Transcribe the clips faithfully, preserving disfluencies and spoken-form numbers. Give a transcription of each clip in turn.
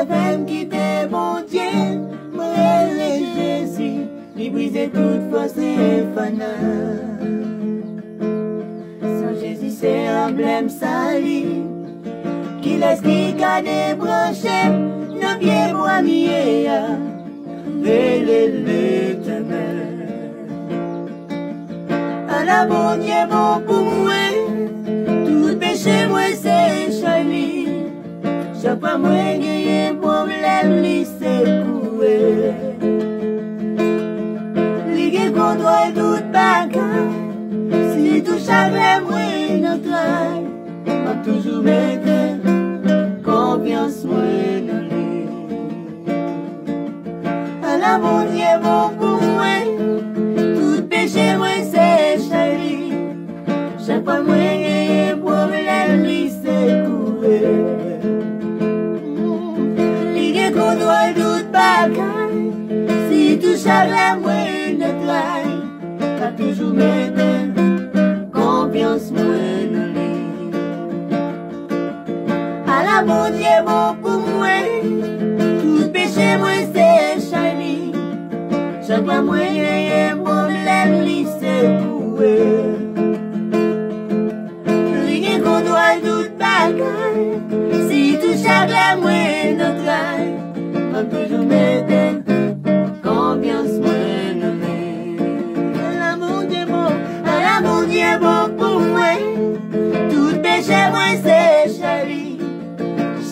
Fè m kite Bondye, mwen rele Jezi, li brize tout fòs enfènal. San Jezi se anblèm sali. Kilès ki ka debranche m nan pye bwa m ye a? Rele Letènèl. Ala Bondye bon pou mwen, tout peche mwen se chay li. Chak fwa mwen genyen pwoblèm, li sekoure. Li gen kontwòl tout bagay. Si tou chak lè mwen nan tray, m ap toujou mete konfyans mwen nan li. Ala Bondye bon pou mwen, tout peche mwen se chay li. Chak fwa mwen genyen pwoblèm, li sekoure. Li gen kontwòl tout bagay. Si tou chak lè mwen nan tray, m ap toujou mete konfyans mwen nan li. Ala Bondye bon pou mwen, tout peche mwen se chay li. Chak lè mwen genyen pwoblèm, li sekoure. Li gen kontwòl tout bagay. Si tou chak lè mwen nan tray, m ap toujou mete konfyans mwen nan li. Ala Bondye bon, ala Bondye bon pou mwen, tout peche mwen se chay li.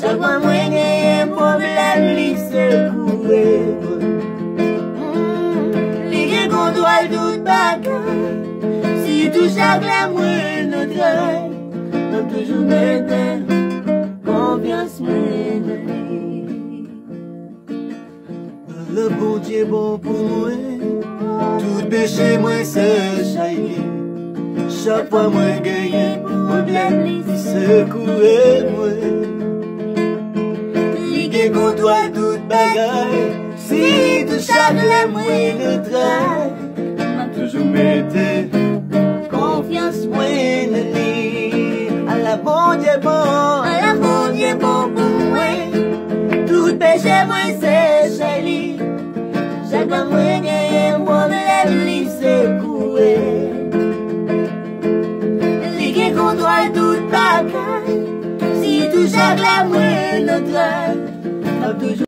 Chak fwa mwen genyen pwoblèm, li sekoure. Mm, li gen kontwòl tout bagay. Si tou chak lè mwen nan tray, m ap toujou mete konfyans mwen nan li. Ala Bondye bon pou mwen, tout peche mwen se chay li. Chak fwa mwen genyen pwoblèm, li sekoure mwen. Li gen kontwòl tout bagay. Si tou chak lè mwen nan tray, m ap toujou mete konfyans mwen nan li. Ala Bondye bon, ala Bondye bon pou mwen, tout peche mwen se chay li. Chak lè mwen genyen pwoblèm, li sekoure. Li gen kontwòl tout bagay. Si tou chak lè mwen nan tray, m ap toujou